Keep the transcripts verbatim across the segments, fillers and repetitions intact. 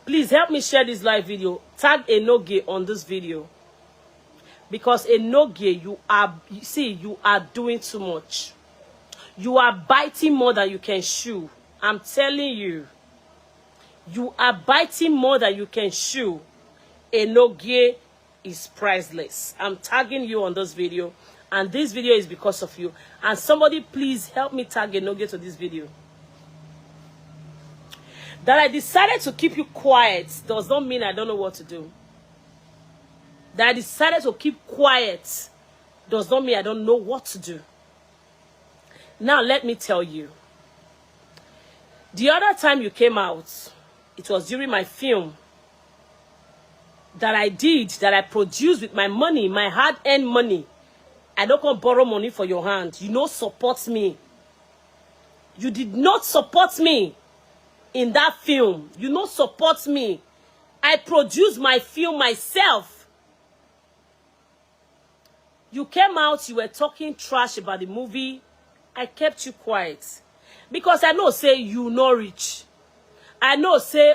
Please help me share this live video. Tag Enogie on this video. Because Enogie, you are, see, you are doing too much. You are biting more than you can chew. I'm telling you. You are biting more than you can chew. Enogie is priceless. I'm tagging you on this video. And this video is because of you. And somebody please help me tag Enogie to this video. That I decided to keep you quiet does not mean I don't know what to do. That I decided to keep quiet does not mean I don't know what to do. Now, let me tell you. The other time you came out, it was during my film that I did, that I produced with my money, my hard-earned money. I don't come borrow money for your hand. You no support me. You did not support me in that film. You no support me. I produced my film myself. You came out, you were talking trash about the movie. I kept you quiet. Because I know say you no reach. I know say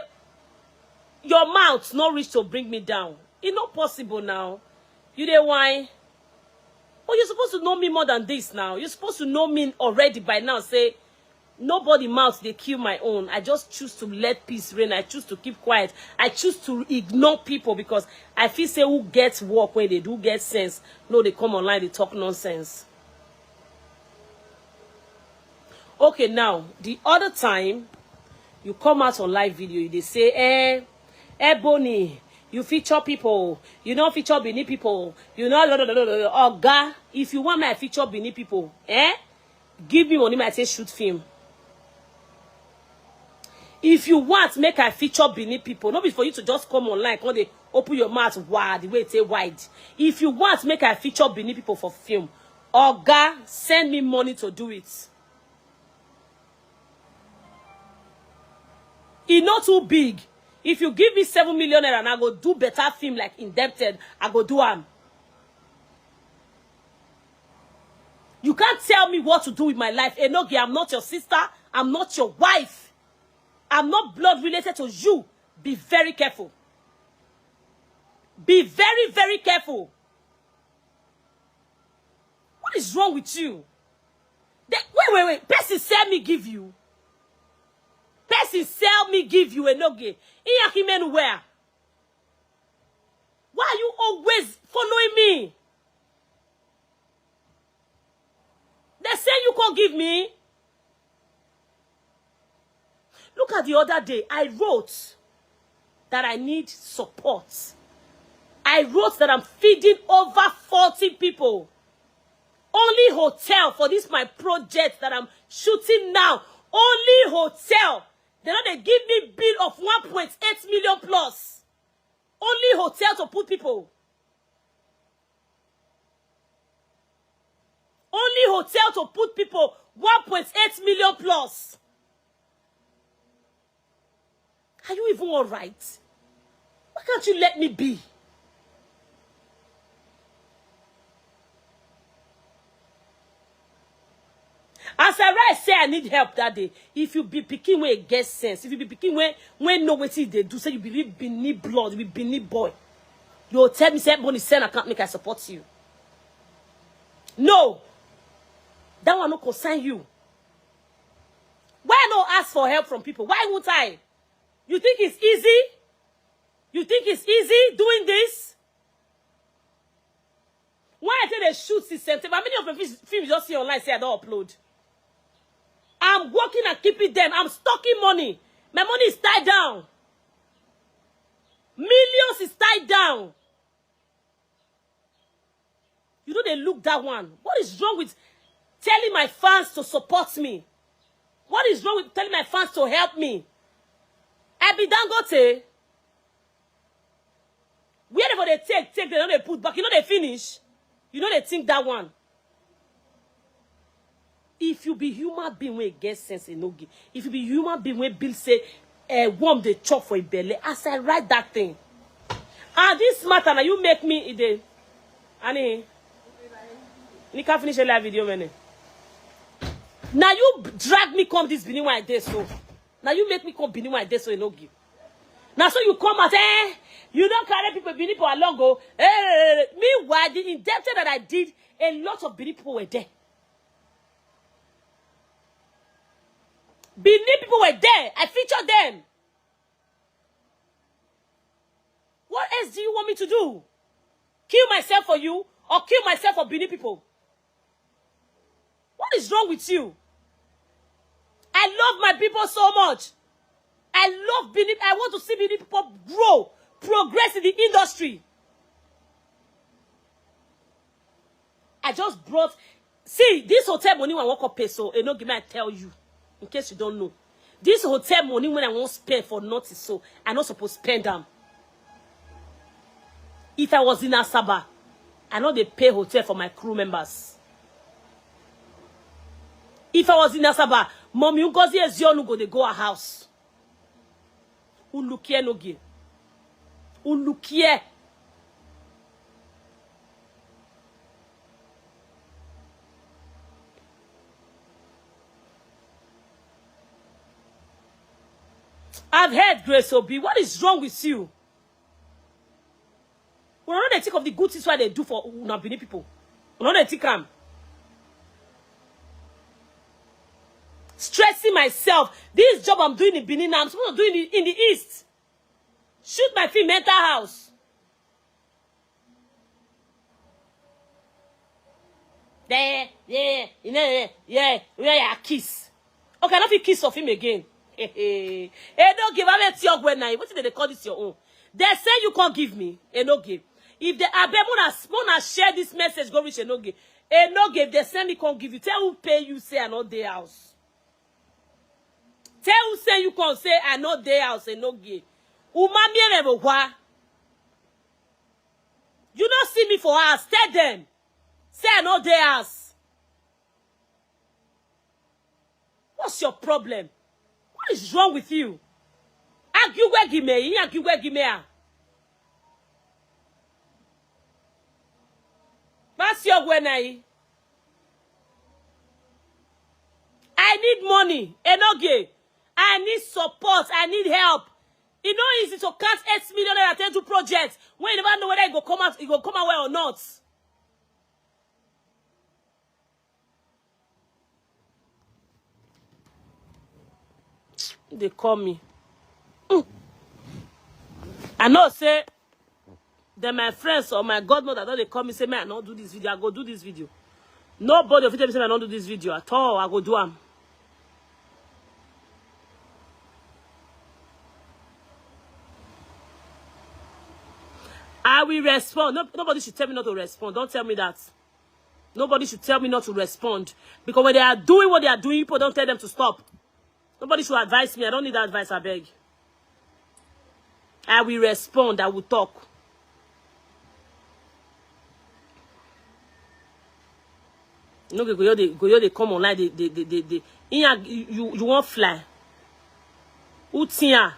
your mouth no reach to bring me down. E no possible now. You dey whine. But you're supposed to know me more than this now. You're supposed to know me already by now. Say, nobody mouth dey kill my own. I just choose to let peace reign. I choose to keep quiet. I choose to ignore people because I feel say who gets work when they do get sense. No, they come online, they talk nonsense. Okay, now, the other time, you come out on live video, you dey say, eh, Ebony, you feature people, you no feature Benin people, you know, blah, blah, blah, blah, blah. Oga, if you want me, I feature Benin people, eh? Give me money, I say shoot film. If you want make I feature Benin people, no be for you to just come online, come dey open your mouth wide, the way it say wide. If you want make I feature Benin people for film, Oga, send me money to do it. E no too big. If you give me seven million naira and I go do better film like Indebted, I go do am. You can't tell me what to do with my life. Enogie, I'm not your sister. I'm not your wife. I'm not blood related to you. Be very careful. Be very, very careful. What is wrong with you? The, wait, wait, wait. Person sell me give you. Person sell me give you, Enogie. Iyakimenu where? Why are you always following me? They say you can't give me. Look at the other day. I wrote that I need support. I wrote that I'm feeding over forty people. Only hotel for this my project that I'm shooting now. Only hotel. They know they give me bill of one point eight million plus. Only hotel to put people. Only hotel to put people, one point eight million plus. Are you even all right? Why can't you let me be? As I write say I need help that day, if you be pikin wey get sense, if you be pikin wey, wey know wetin e dey do, say you be real Benin blood, you be Benin boy, you go tell me say, "Ebony, send account make I support you." No, that one no concern you. Why I no ask for help from people? Why won't I? You think it's easy? You think it's easy doing this? Why I tell they shoot since September? How many of the films, films you just see online say I don't upload? I'm working and keeping them. I'm stocking money. My money is tied down. Millions is tied down. You know they look that one. What is wrong with telling my fans to support me? What is wrong with telling my fans to help me? I be Dangote. Wherever they take, take, they don't they put back. You know they finish. You know they think that one. If you be human being wey get sense, Enogie. If you be human being wey build say, eh, worm dey chop for ibele. As I write that thing, and this matter now you make me e dey. Ani, you can finish a live video, man. Now you drag me come this Benin where I dey so. Now you make me come Benin where I dey so, Enogie. Now, so you come and say, eh, you don't carry people, Benin people along. Go. Eh, meanwhile, the indebted that I did, a lot of Benin people were there. Benin people were there. I featured them. What else do you want me to do? Kill myself for you or kill myself for Benin people? What is wrong with you? I love my people so much. I love Benin. I want to see Benin people grow, progress in the industry. I just brought. See, this hotel money I won't pay, so Enogie, I tell you, in case you don't know, this hotel money when I won't spend for nothing, so I not supposed to spend them. If I was in Asaba, I know they pay hotel for my crew members. If I was in Asaba, Mommy Ngozi Ezeonu go they go her house. Who look here, Enogie? Who look here? I've heard Grace Obi. What is wrong with you? We no dey think of the good things wey dey do for una Benin people. We no dey think am. Stressing myself. This job I'm doing in Benin now, I'm supposed to do it in the, in the east. Shoot my film, enter house. There, yeah, you know, yeah, yeah, yeah, kiss. Okay, I don't feel kiss of him again. Hey, don't give away your when I. What did they call this your own? They say you can't give me. Enogie. If they abeg, mona, mona share this message, go reach Enogie. Enogie, if they send me, can't give you. Tell who pay you, say I not dey house. Tell who say you can't say I not dey house, Enogie. Uma mi eme bo wa. You not see me for house. Tell them. Say I not dey house. What's your problem? What is wrong with you? Argue where give me, argue where give me. Ah. That's your when I. I need money, Enogie. I need support. I need help. It's not easy to count eight million naira take do project when you never know whether it go come out, it go come out well or not. They call me. Mm. I know say then my friends or my godmother don't they call me say, "Man, I don't do this video. I go do this video." Nobody of them say I don't do this video at all. I go do am. I will respond. No, nobody should tell me not to respond. Don't tell me that. Nobody should tell me not to respond. Because when they are doing what they are doing, people don't tell them to stop. Nobody should advise me. I don't need that advice, I beg. I will respond. I will talk. No, go, go, they, go, they come online. They, they, they, they, they. Inya, you, you, you won't fly. Utia.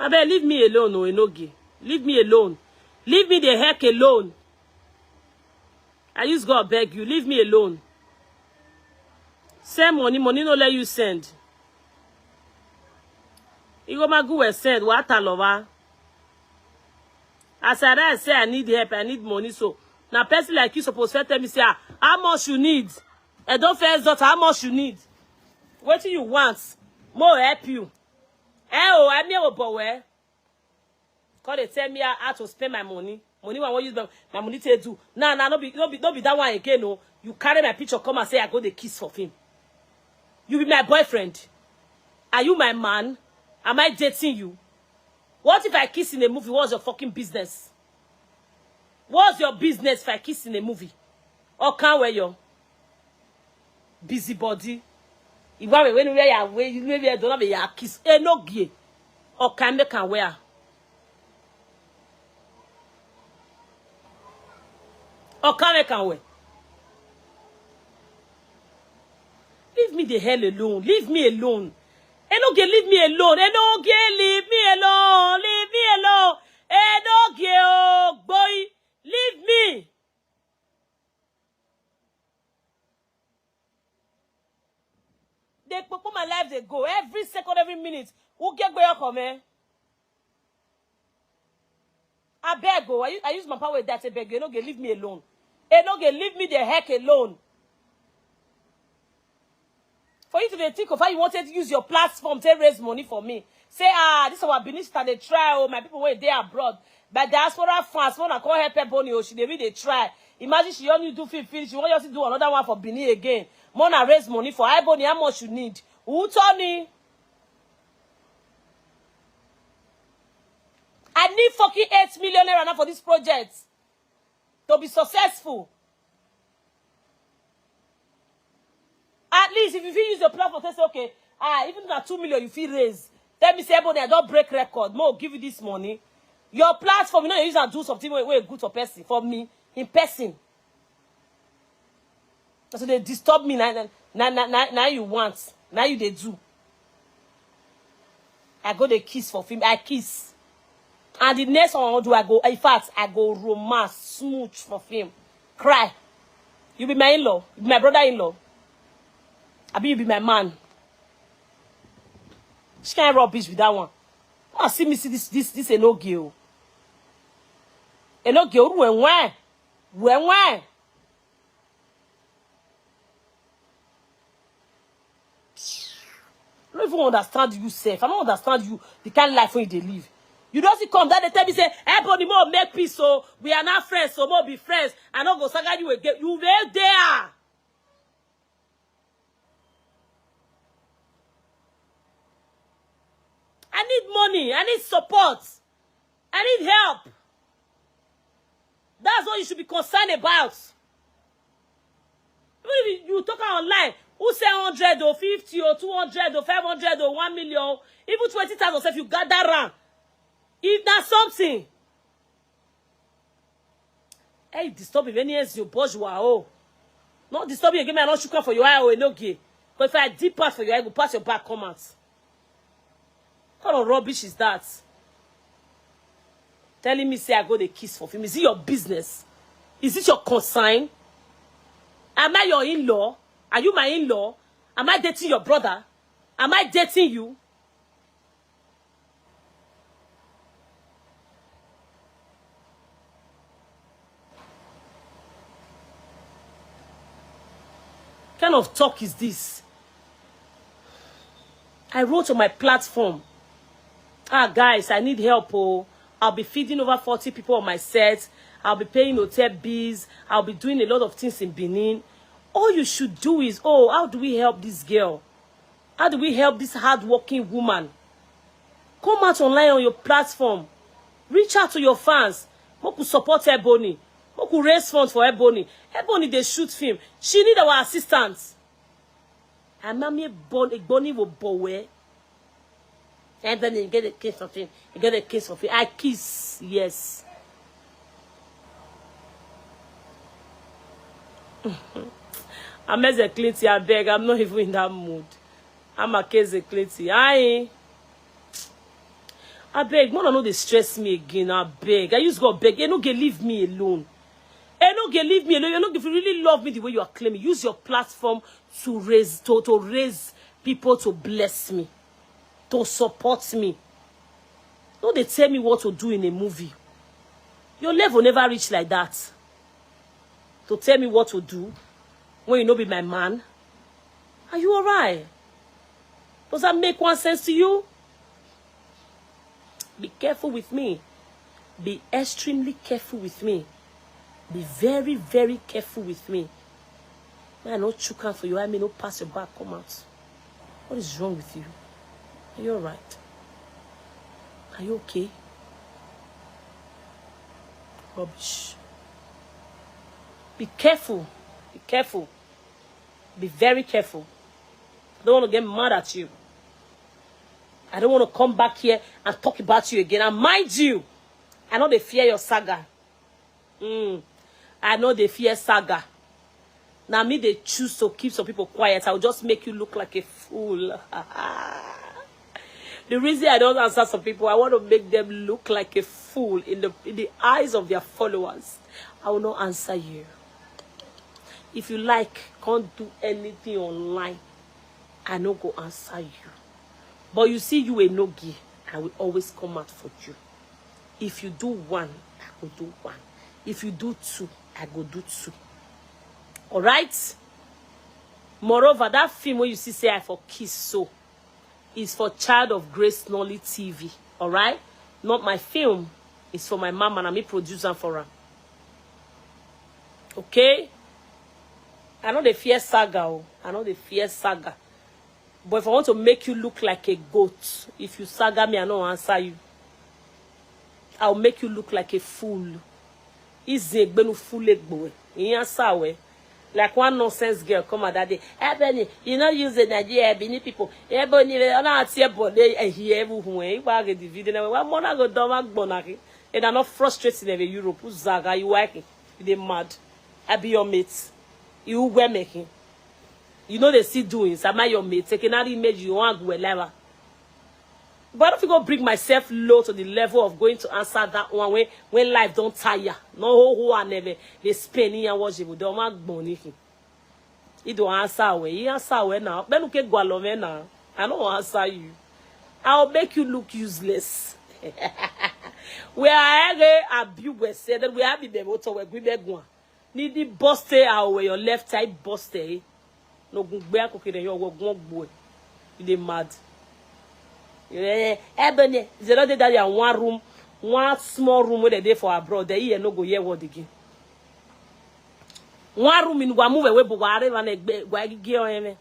I beg, leave me alone, no, Enogie. Leave me alone. Leave me the heck alone. I use God beg you, leave me alone. Send money, money no let you send. You go my good well send, what a lover. As I rise, say I need help, I need money. So now person like you supposed to tell me, say, ah, how much you need? I don't first daughter, how much you need? What do you want? More help you. Eh, oh, I'm here, boy. Come they tell me how, how to spend my money. Money I want use my, my money to do. Nah, nah, no be, no be, no be that one again. No, you carry my picture, come and say I go the kiss for him. You be my boyfriend. Are you my man? Am I dating you? What if I kiss in a movie? What's your fucking business? What's your business if I kiss in a movie? Or can't wear your busybody? Iwa we when we are we we we don't have a kiss. Enogie. Or can make and wear. Or can make and wear. Leave me the hell alone. Leave me alone. Enogie, leave me alone. Enogie, leave me alone. Leave me alone. Enogie, oh boy, leave me. They put my life, they go. Every second, every minute. Who get where for me. I beg, oh, I, I use my power with that. I beg you, no, leave me alone. E no go leave me the heck alone. For you to dey think of how you wanted to use your platform to raise money for me. Say, ah, this our Benin sister dey try, oh, my people wey dey abroad. My diaspora fans, wanna call her Ebony, oh, she dey really dey try. Imagine she only do film finish, she wan just do another one for Benin again. Mona raise money for Ebony, how much you need? Who told me? I need fucking eight million naira now for this project to be successful. At least if you fit use your platform, say, okay, ah, even na two million you fit raise. Tell me, say, Ebony, I don break record. Mo give you this money. Your platform, you know, you use and do something wey, wey good for person, for me, in person. So they disturb me. Now, now, now, now, now you want. Now you they do. I go the kiss for film. I kiss. And the next one I do, I go, in fact, I go romance, smooch for film. Cry. You be my in-law, you be my brother-in-law. I be you be my man. She can't rubbish with that one. I see me see this, this, this Enogie. Enogie, when, when? When, when? I don't even understand you, sef. I don't understand you, the kind of life wey you dey live. You don still come, that dey tell me say, Ebony, mo make peace, so we are not friends, so mo be friends. I no go saga you again. You were there. I need money. I need support. I need help. That's what you should be concerned about. Even if you, you talk online, who say hundred or fifty or two hundred or five hundred or one million, even twenty thousand, if you gather around, if that's something. Hey, disturb if any else you bourgeois, oh. Not disturb you again, I not sugar for your eye, oh, no gay. But if I dip pass for your eye, go pass your back, come out. What kind of rubbish is that? Telling me say I go the kiss for film. Is it your business? Is it your concern? Am I your in-law? Are you my in-law? Am I dating your brother? Am I dating you? Kind of talk is this? I wrote on my platform, ah, guys, I need help. Oh, I'll be feeding over forty people on my set. I'll be paying hotel bills. I'll be doing a lot of things in Benin. All you should do is, oh, how do we help this girl? How do we help this hardworking woman? Come out online on your platform. Reach out to your fans. Make we support Ebony. Make we raise funds for Ebony. Ebony, they shoot film. She need our assistance. And mommy, Ebony will bow. And then you get a case of him. You get a case of it. I kiss, yes. I'm as a Clinty, I beg. I'm not even in that mood. I'm a case of Clinty. I I beg, man, I know they stress me again. I beg. I use God beg. You no get leave me alone. You no get leave me alone. You know if you really love me the way you are claiming, use your platform to raise to, to raise people to bless me, to support me. No, they tell me what to do in a movie. Your level never reach like that. To tell me what to do when you no be my man. Are you alright? Does that make one sense to you? Be careful with me. Be extremely careful with me. Be very, very careful with me. Man, no chukan for your eye, me no pass your back, come out. What is wrong with you? Are you alright? Are you okay? Rubbish. Be careful. Be careful. Be very careful. I don't want to get mad at you. I don't want to come back here and talk about you again. And mind you, I know they fear your saga. Mm. I know they fear saga. Now me, they choose to keep some people quiet. I'll just make you look like a fool. The reason I don't answer some people, I want to make them look like a fool in the in the eyes of their followers. I will not answer you. If you like, can't do anything online. I no go answer you. But you see, you a no gay. I will always come out for you. If you do one, I go do one. If you do two, I go do two. All right? Moreover, that film where you see say I for kiss so is for Child of Grace Nolly T V. All right? Not my film. It's for my mama and I may produce am for her. Okay? I know they fear saga. Oh. I know they fear saga. But if I want to make you look like a goat, if you saga me, I no answer you. I'll make you look like a fool. Easy egbenu fool egbo. He answer we. Like one nonsense girl come out that day. Ebony, you not use the Nigeria Ebony people. Ebony, we are not here, but they are here. Everyone, you are the video. Now, one month ago, don't want bonaki. And I'm not frustrating every Europe. Zaga, you working? You dey mad? I be your mate. You wear making. You know they see doings. Am I your mate? Taking out image you want go level. But if you go bring myself low to the level of going to answer that one when when life don't tire, no who who are never they spending and watch you don't want money. He don't answer away. He answer away now. Then okay go along now. I don't answer you. I'll make you look useless. We are a abuse said that we have the motor where we beg one. Need the buste our way your left side buste. No go bear cooking your work won't boy. You dey mad. Eh, Ebony, they don't dey that one room, one small room where they dey for abroad. They here no go hear word again. One room in Wamu where we buy whatever and gwa gigi on him.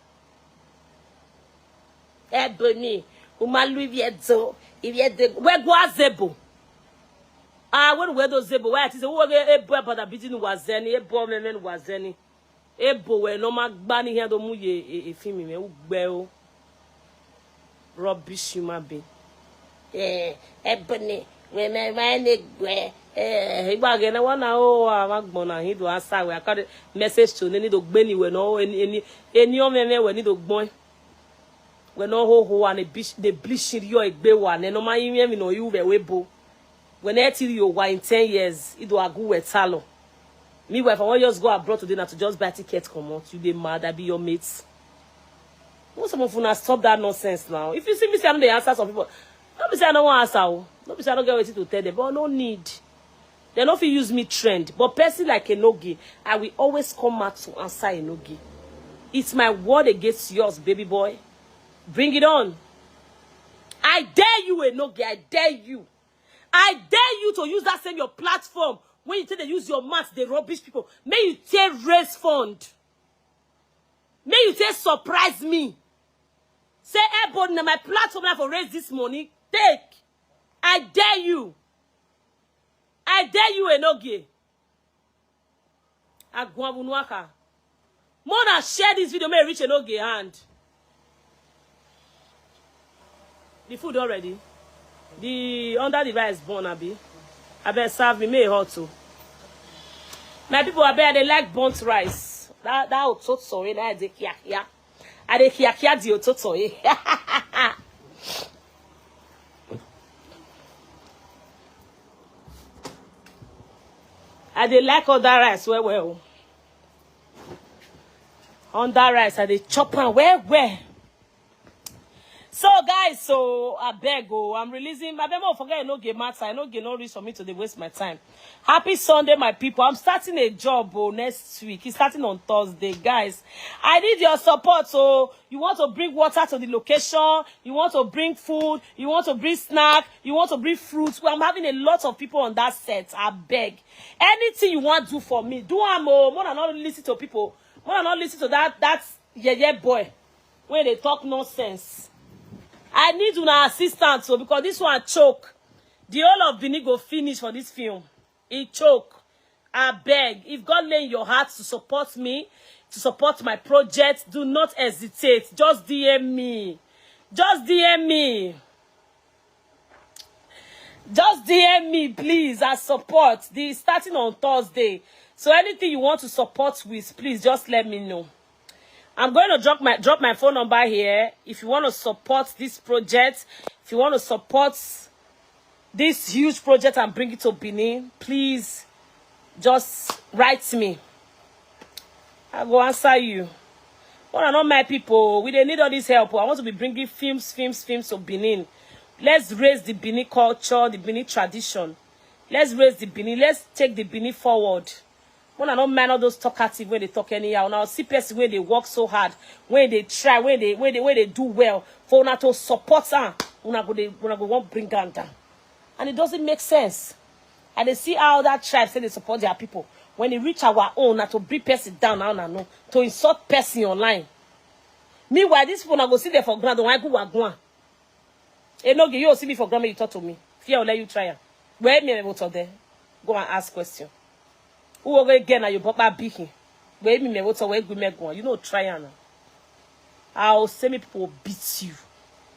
Ebony, Uma Louis Vieto, Vieto, where go zebo? Ah, where where those zebo? Where it is who a boy about the beating was any, a boy men was any. Ebo we no ma gbani here do mu ye e film me ugbe o. Rubbish human being. Eh, Ebony, we me me ne gwe. Eh, igba ge na wana o amagbon na hin do answer we according message to ni do gbe ni we no any any any o me me we ni do gbon. We no ho ho and the bleach the bleach yo egbe wa ne no ma yin mi no you we we bo. When I tell you why in ten years, it will go with Talo. Meanwhile, if I want just go abroad today now to just buy ticket, come out, you dey mad, I be your mates. Most of una stop that nonsense now. If you see me say I know they answer some people, don't be say I don't want answer. Oh. Don't be say I don't get anything to tell them, but no need. They don't feel use me trend. But person like Enoge, I will always come out to answer Enoge. It's my word against yours, baby boy. Bring it on. I dare you, Enoge. I dare you. I dare you to use that same your platform when you take to use your mouth, the rubbish people. May you take raise fund. May you take surprise me. Say, hey, but na my platform now for raise this money. Take. I dare you. I dare you, Enoge. Agwabunuaka. Mona share this video, may reach Enoge hand. The food already. The under the rice born abi. I bet serve me may hot too. My people, I bet they like burnt rice. That that hot so sorry, that they kia kia. I dey kia kia the hot so sorry. I dey like all that rice well well. On that rice, I dey chop am well well. So guys, so I beg oh, I'm releasing. I beg more forget no game matter. I no game no reach for me to dey waste my time. Happy Sunday, my people. I'm starting a job oh, next week. It's starting on Thursday, guys. I need your support. So you want to bring water to the location, you want to bring food, you want to bring snack, you want to bring fruits. Well, I'm having a lot of people on that set. I beg. Anything you want do for me, do am oh. More than not listen to people. More than not listen to that that yeah yeah boy. When they talk nonsense. I need una assistance so because this one choke. The whole of Benin go finish for this film. It choke. I beg, if God lay in your heart to support me, to support my project, do not hesitate. Just D M me. Just D M me. Just D M me, please. I support. The starting on Thursday. So anything you want to support with, please just let me know. I'm going to drop my drop my phone number here. If you want to support this project, if you want to support this huge project and bring it to Benin, please just write me. I go answer you. One and all my people, we they need all this help. I want to be bringing films, films, films to Benin. Let's raise the Benin culture, the Benin tradition. Let's raise the Benin. Let's take the Benin forward. Una no mind all those talkative wey dey talk anyhow. Una see person wey dey work so hard, wey dey try, wey dey wey dey wey dey do well for una to support am. Una go dey una go wan bring am down, and it doesn't make sense. I dey see how that tribe say dey support their people. When e reach our own, na to bring person down, na una know, to insult person online. Meanwhile, these people na go sit there for ground, wan go wagwan. Enoge, you see me for ground, make you talk to me. Fear will let you try am. Where me will talk there? Go and ask question. Who will get na your papa big him? Where me will talk where good me go? You know try am now. I'll say me people beat you.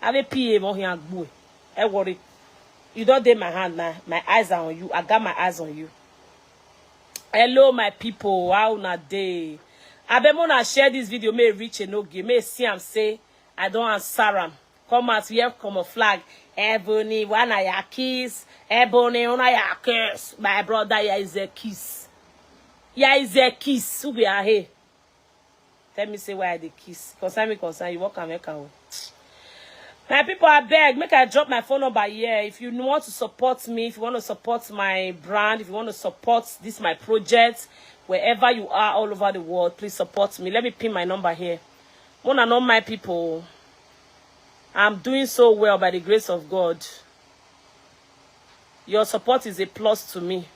I will P A on here and go. I worry. You don't dey my hand now. My eyes are on you. I got my eyes on you. Hello, my people. How una dey? Abeg, una share this video. May reach Enoge. May see am say I don't answer am. Come out here, come a flag. Ebony, wanna ya kiss? Ebony, wanna ya kiss? My brother, here is a kiss. Here is a kiss. Who be here? Tell me say why they kiss. Concern me, concern you. What can make am? My people, I beg, make I drop my phone number here. If you want to support me, if you want to support my brand, if you want to support this my project, wherever you are all over the world, please support me. Let me pin my number here. Mona, not my people. I'm doing so well by the grace of God. Your support is a plus to me.